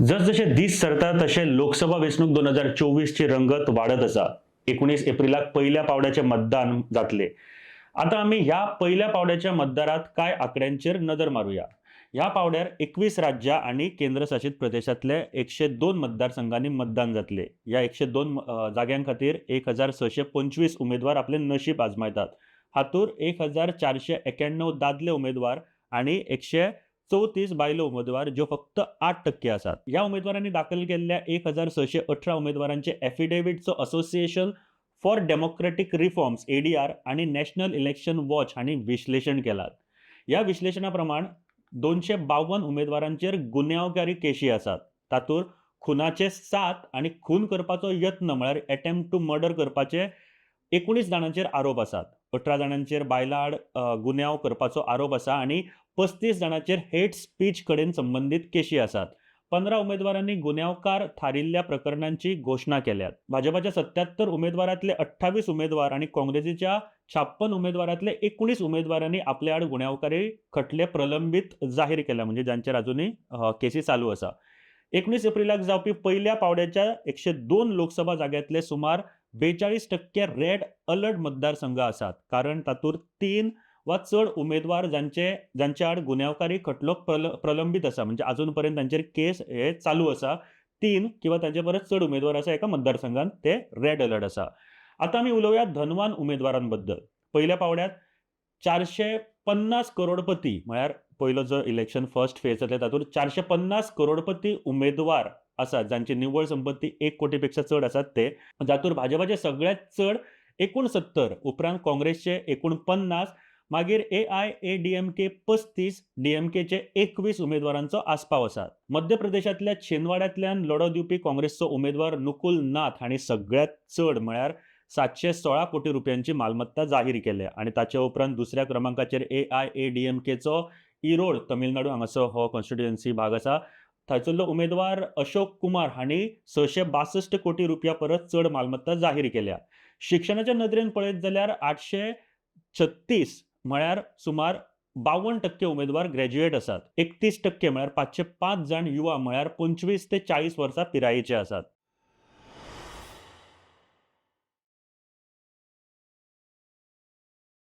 जसजशे दीस सरता तशे लोकसभा वेंचणूक 2024ची रंगत वाडत आसा. 19 एप्रिलाक पयल्या पावड्याचें मतदान जातलें. आतां आमी ह्या पयल्या पावड्याच्या मतदारात कांय आंकड्यांचेर नदर मारुया. ह्या पावड्यार 21 राज्यां आनी केंद्रशासीत प्रदेशांतले 102 मतदारसंघांनी मतदान जातलें. ह्या 102 जाग्यां खातीर 1625 उमेदवार आपलें नशीब आजमायतात. हातूंत 1491 दादले उमेदवार आनी 134 बायलो उमेदवार, ज्यो फक्त 8% आसात. ह्या उमेदवारांनी दाखल केल्ल्या 1618 उमेदवारांचे एफिडेवीटचो association for democratic reforms ADR आनी नॅशनल इलेक्शन वॉच हांणी विश्लेशण केलां. ह्या विश्लेशणा प्रमाण 252 उमेदवारांचेर गुन्यांवकारी केशी आसात. तातूंत खुनाचे 7 आनी खून करपाचो यत्न, म्हळ्यार एटेम्प्ट टू मर्डर करपाचे 19 जाणांचेर आरोप आसात. 18 जाणांचेर बायलां आड गुन्यांव करपाचो आरोप आसा आनी 35 जाणांचेर हेट स्पीच कडेन संबंदीत केशी आसात. 15 उमेदवारांनी गुन्यांवकार थारिल्ल्या प्रकरणांची घोशणा केल्यात. भाजपाच्या 77 उमेदवारांतले 28 उमेदवार आनी काँग्रेसीच्या 56 उमेदवारांतले 19 उमेदवारांनी आपल्या आड गुन्यांवकारी खटले प्रलंबीत जाहीर केल्या, म्हणजे जांचेर अजुनूय केसी चालू आसा. 19 एप्रिलाक जावपी पयल्या पावड्याच्या 102 लोकसभा जाग्यांतले सुमार 42% रेड अलर्ट मतदारसंघ आसात, कारण तातूंत 3 वा चड उमेदवार जांचे जांच्या आड गुन्यांवकारी खटलो प्रलंबीत आसा, म्हणजे अजून पर्यंत तांचेर केस हे चालू आसा. 3 किंवा तांचे परस चड उमेदवार आसा एका मतदारसंघात, ते रेड अलर्ट आसा. आतां आमी उलोवया धनवान उमेदवारांबद्दल. पयल्या पावड्यात 450 करोडपती, म्हळ्यार पयलो जो इलेक्शन फर्स्ट फेज जातले तातूंत 450 करोडपती उमेदवार आसात, जांची निव्वळ संपत्ती 1 कोटी पेक्षा चड आसात ते. जातूंत भाजपाचे सगळ्यात चड 69, उपरांत काँग्रेसचे 49, मागीर AIADMK 35, डीएमकेचे 21 उमेदवारांचो आस्पाव आसा. मध्य प्रदेशांतल्या छिंदवाड्यांतल्यान लढो दिवपी काँग्रेसचो उमेदवार नुकुल नाथ हांणी सगळ्यात चड, म्हळ्यार 716 कोटी रुपयांची मालमत्ता जाहीर केल्या आनी ताचे उपरांत दुसऱ्या क्रमांकाचेर AIADMKचो इरोड, तमिळनाडू हांगासर हो कॉन्स्टिट्युएन्सी भाग आसा, थंयसरलो उमेदवार अशोक कुमार हांणी 662 कोटी रुपया परस चड मालमत्ता जाहीर केल्या. शिक्षणाच्या नदरेन पळयत जाल्यार 836, म्हळ्यार सुमार 52% उमेदवार ग्रॅज्युएट आसात. 31%, म्हळ्यार 505 जाण युवा, म्हळ्यार 25 ते 40 वर्सां पिरायेचे आसात.